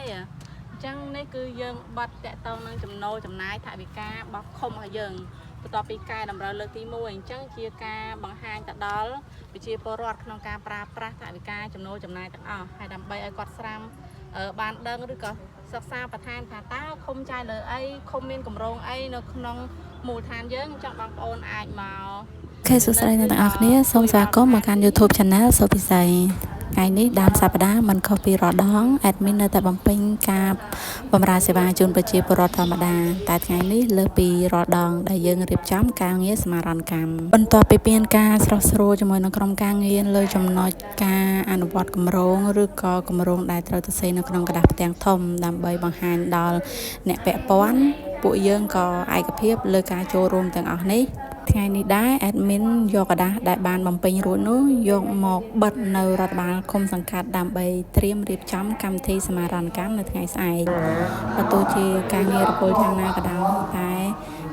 គ្នាអញ្ចឹងនេះគឺយើងបတ်តកតងនឹងចំណូលចំណាយថវិការបស់ឃុំរបស់យើងបន្ទាប់ពីកែតម្រូវលើកទី1អញ្ចឹងជាការបង្ហាញទៅដល់ប្រជាពលរដ្ឋក្នុងការប្រើប្រាស់ថវិកាចំណូលចំណាយទាំងអស់ហើយដើម្បីឲ្យគាត់ស្រាំបានដឹងឬក៏សិក្សាបន្ថែមថាតើឃុំចាយលើអីឃុំមានកម្រងអីនៅក្នុងមូលដ្ឋានយើងអញ្ចឹងបងប្អូនអាចមក ខេសួស្តីអ្នកទាំងអស់គ្នាសូមស្វាគមន៍មកកាន់ YouTube Channel សូពិសីថ្ងៃនេះដើមសប្តាហ៍មិនខុសពីរាល់ដង admin នៅតែបំពេញការបម្រើសេវាជូនប្រជាពលរដ្ឋធម្មតាតែថ្ងៃនេះលើសពីរាល់ដងដែលយើងរៀបចំការងារសមារណកម្មបន្ទាប់ពីមានការស្រោះស្រួលជាមួយនឹងក្រុមការងារលើចំណុចការអនុវត្តគម្រោងឬក៏គម្រោងដែលត្រូវសរសេរនៅក្នុងក្រដាសផ្ទាំងធំដើម្បីបង្ហាញដល់អ្នកពាក់ព័ន្ធពួកយើងក៏ឯកភាពលើការចូលរួមទាំងអស់នេះ ថ្ងៃនេះដែរ admin យកក្រដាសដែលបានបំពេញរួចនោះយកមកបិទនៅរដ្ឋបាលឃុំសង្កាត់ដើម្បីត្រៀមរៀបចំកម្មវិធីសមារណកម្មនៅថ្ងៃស្អែកបើទោះជាការងាររវល់យ៉ាងណាក៏ដោយតែ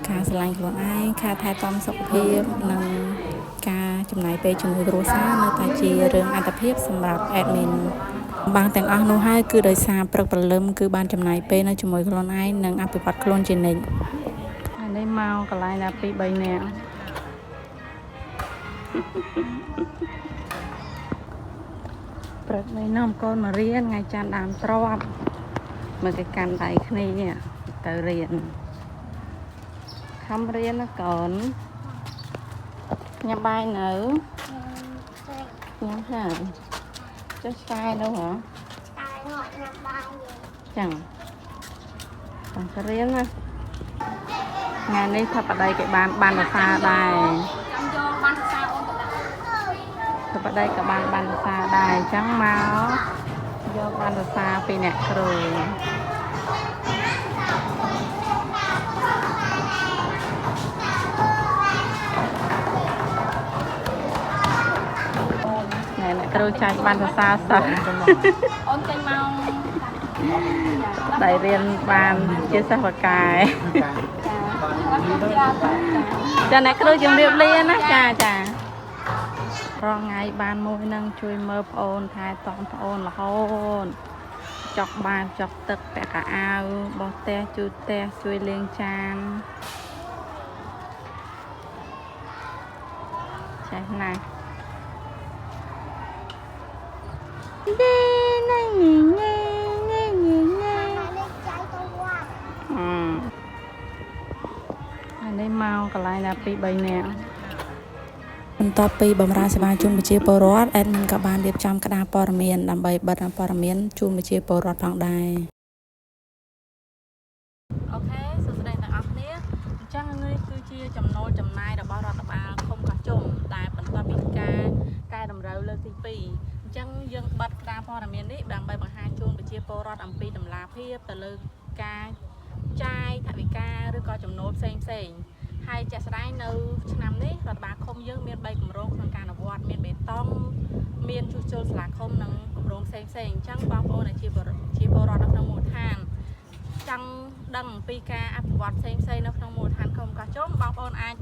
ការស្រឡាញ់ខ្លួនឯងការថែទាំសុខភាពនិងការចំណាយពេលជាមួយគ្រួសារនៅតែជារឿងអាទិភាពសម្រាប់ admin បាំងទាំងអស់នោះហើយគឺដោយសារព្រឹកព្រលឹមគឺបានចំណាយពេលនៅជាមួយខ្លួនឯងនិងអភិវឌ្ឍខ្លួនជានិច្ច អានេះមកកន្លែងណា2 3នាក់ព្រឹកនេះនាំកូនមករៀនថ្ងៃច័ន្ទដើមទ្របមកគេកាន់ដៃគ្នាទៅរៀនខំរៀនណាកូនញ៉ាំបាយនៅញ៉ាំហើយចុះឆ្កែនោះហ៎ តែងក់ញ៉ាំបាយ ចឹងចង់ទៅរៀនណាថ្ងៃនេះថាប្តីគេបានបានសរសើរដែរ ចាំយកបានសរសើរអូនទៅដាក់ ទៅប្តីក៏បានបានសរសើរដែរអញ្ចឹងមកយកបានសរសើរពីអ្នកគ្រូណែអ្នកគ្រូចាច់បានសរសើរសោះ អូនចេញមក ដែលរៀនបានជាសិស្សបកែចាអ្នកគ្រូជំរាបលាណាចាចារងថ្ងៃបានមួយនឹងជួយមើលប្អូនថែទាំប្អូនរហូតចុកបានចុកទឹកពាក់កៅអៅបោះផ្ទះជូតផ្ទះជួយលាងចានចេះណាស់ទេណៃញ៉េញ៉េញ៉េញ៉េ ណាលេខចៃទៅវត្ត អឺអានេះមកកន្លែងណា2 3នាក់ បន្ទាប់ពីបម្រើសេវាជូនប្រជាពលរដ្ឋ admin ក៏បានរៀបចំក្តារព័ត៌មានដើម្បីបិទព័ត៌មានជូនប្រជាពលរដ្ឋផងដែរ OK សួស្តីទាំងអស់គ្នាអញ្ចឹងនេះគឺជាចំណូលចំណាយរបស់រដ្ឋបាលឃុំកោះជុំដែលបន្ទាប់ពីការកែតម្រូវលើកទី2អញ្ចឹងយើងបិទក្តារព័ត៌មាននេះដើម្បីបង្ហាញជូនប្រជាពលរដ្ឋអំពីតម្លាភាពទៅលើការចាយថវិកាឬក៏ចំណូលផ្សេងផ្សេងៗហើយជាក់ស្ដែងនៅឆ្នាំនេះរដ្ឋបាលឃុំយើងមាន3គម្រោងក្នុងការអនុវត្តមានបេតុងមានជួសជុលសាលាឃុំនិងគម្រោងផ្សេងផ្សេងៗអញ្ចឹងបងប្អូនដែលជាពលរដ្ឋនៅក្នុងមូលដ្ឋាន ចង់ដឹងអំពីការអភិវឌ្ឍផ្សេងៗនៅក្នុងមូលដ្ឋានឃុំកោះជុំបងប្អូនអាច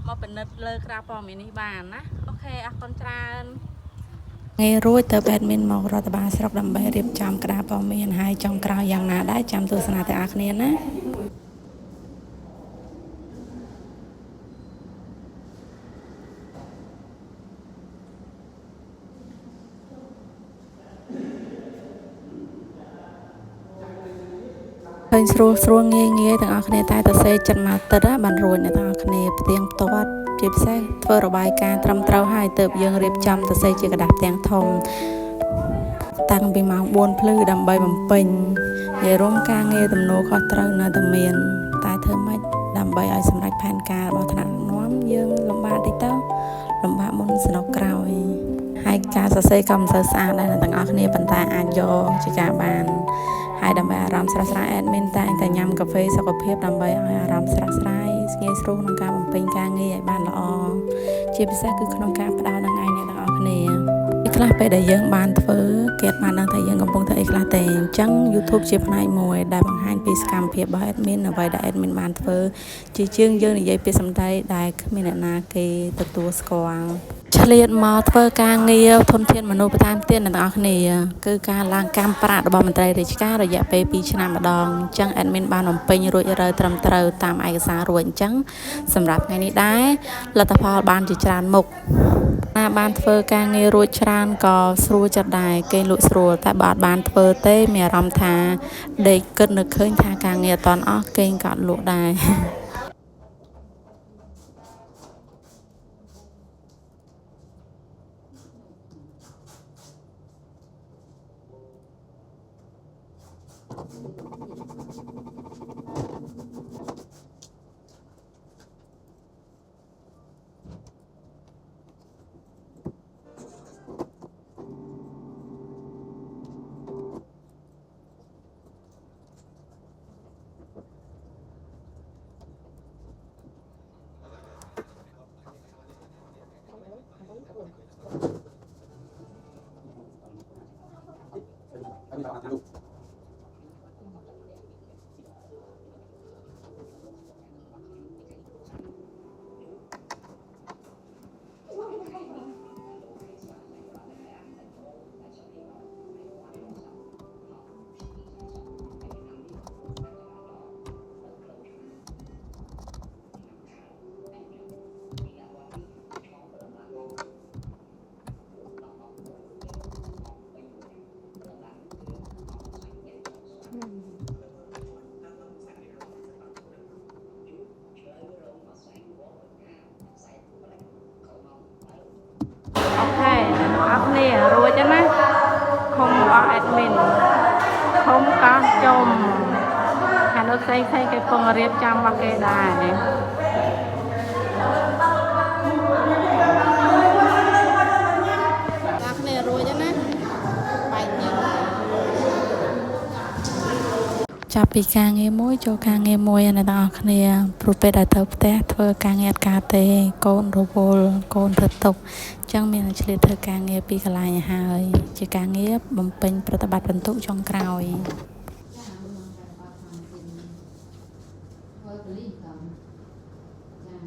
មកពិនិត្យលើក្រាបព័ត៌មាននេះបានណា OK អរគុណច្រើន ថ្ងៃរួចទៅ admin មករដ្ឋបាលស្រុកដើម្បីរៀបចំក្តារព័ត៌មានហើយចុងក្រោយយ៉ាងណាដែរចាំទស្សនាទាំងអស់គ្នាណា ឃើញស្រួលស្រួលងាយងាយទាំងអស់គ្នាតែតសេចិត្តមកទឹកណាបានរួចអ្នកទាំងអស់គ្នាផ្ទៀងផ្ទាត់ជាពិសេសធ្វើរបាយការណ៍ត្រឹមត្រូវហើយទើបយើងរៀបចំតសេជាក្រដាសផ្ទាំងធំតាំងពីម៉ោង4ភ្លឺដើម្បីបំពេញនិយាយរួមការងារទំនួលខុសត្រូវនៅតែមាន តែធ្វើម៉េចដើម្បីឲ្យសម្រេចផែនការរបស់ថ្នាក់ដឹកនាំយើងលំបាកតិចទៅលំបាកមុនសំណុកក្រោយហើយការសរសេរក៏មិនសូវស្អាតដែរអ្នកទាំងអស់គ្នាប៉ុន្តែអាចយកជាការបាន ហើយដើម្បីអារម្មណ៍ស្រស់ស្រាយ admin តែងតែញ៉ាំកាហ្វេសុខភាពដើម្បីឲ្យអារម្មណ៍ស្រស់ស្រាយងាយស្រួលក្នុងការបំពេញការងារឲ្យបានល្អជាពិសេសគឺក្នុងការផ្ដោតនឹងឯងអ្នកទាំងអស់គ្នាពេលខ្ល ខ្លះពេលដែលយើងបានធ្វើគេអត់បានដឹងថាយើងកំពុងធ្វើអីខ្លះទេអញ្ចឹង YouTube ជាផ្នែកមួយដែលបង្ហាញពីសកម្មភាពរបស់ admin អ្វីដែល admin បានធ្វើជាជាងយើងនិយាយពីសម្ដីដែលគ្មានអ្នកណាគេទទួលស្គាល់ឆ្លៀតមកធ្វើការងារធនធានមនុស្សបន្ថែមទៀតអ្នកទាំងអស់គ្នាគឺការឡើងកម្មប្រាក់របស់មន្ត្រីរាជការរយៈពេល2ឆ្នាំម្ដងអញ្ចឹង admin បានបំពេញរួចរើត្រឹមត្រូវតាមឯកសាររួចអញ្ចឹងសម្រាប់ថ្ងៃនេះដែរលទ្ធផលបានជាច្រើនមុខណាបានធ្វើការងាររួចច្រើនក៏ស្រួលចិត្តដែរគេលក់ស្រួលតែបើអត់បានធ្វើទេមានអារម្មណ៍ថាដេកគិតនឹកឃើញថាការងារអត់ទាន់អស់គេងក៏អត់លក់ដែរ OK អ្នកទាំងអស់គ្នារួចហើយណាឃុំរបស់ admin ឃុំកោះជុំខាងនោះផ្សេងផ្សេងគេពងរៀបចំរបស់គេដែរអ្នកគ្នារួចហើយណាបែកញឹម ចាប់ពីការងារមួយចូលការងារមួយអ្នកទាំងអស់គ្នាព្រោះពេលដែលទៅផ្ទះធ្វើការងារអត់ការទេកូនរវល់កូនធ្វើទុកអញ្ចឹងមានតែឆ្លៀតធ្វើការងារពីកន្លែងឲ្យហើយជាការងារបំពេញប្រតិបត្តិបន្ទុកចុងក្រោយ ធ្វើបលិកំចា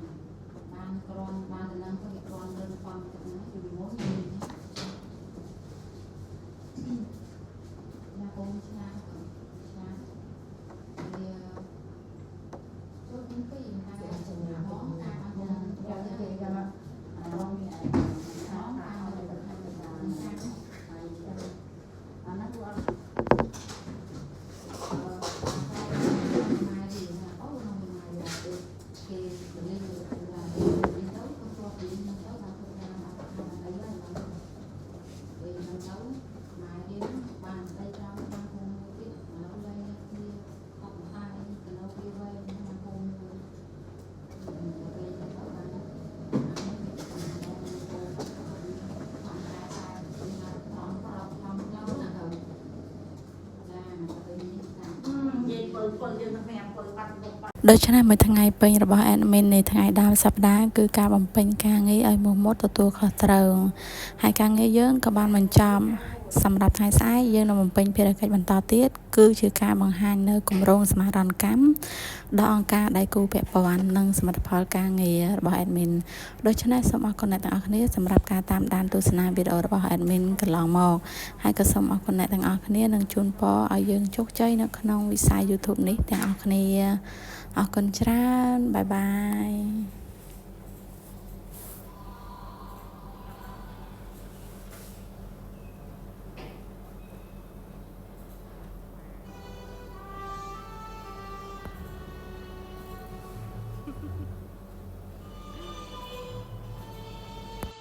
បានក្រនបានដំណឹងទៅគេក្រនរឿងផងទឹកហ្នឹងពីមុនណាកូនឆ្លាតឆ្លាតវាចូលទីពីរតែហងការអត់យកគេយកអារម្មណ៍ហងការអត់ទៅខាងអាហ្នឹងគឺអត់ ដូច្នេះមួយថ្ងៃពេញរបស់ admin នៃថ្ងៃដើមសប្តាហ៍គឺការបំពេញការងារឲ្យមុះមុតទទួលខុសត្រូវហើយការងារយើងក៏បានបញ្ចប់សម្រាប់ថ្ងៃស្អែកយើងនឹងបំពេញភារកិច្ចបន្តទៀតគឺជាការបង្ហាញនៅគម្រោងសមាហរណកម្មដល់អង្គការដៃគូពាក់ព័ន្ធនិងសមិទ្ធផលការងាររបស់ admin ដូច្នេះសូមអរគុណអ្នកទាំងអស់គ្នាសម្រាប់ការតាមដានទស្សនាវីដេអូរបស់ admin កន្លងមកហើយក៏សូមអរគុណអ្នកទាំងអស់គ្នានិងជូនពរឲ្យយើងជោគជ័យនៅក្នុងវិស័យ YouTube នេះទាំងអស់គ្នាអរគុណច្រើន bye bye.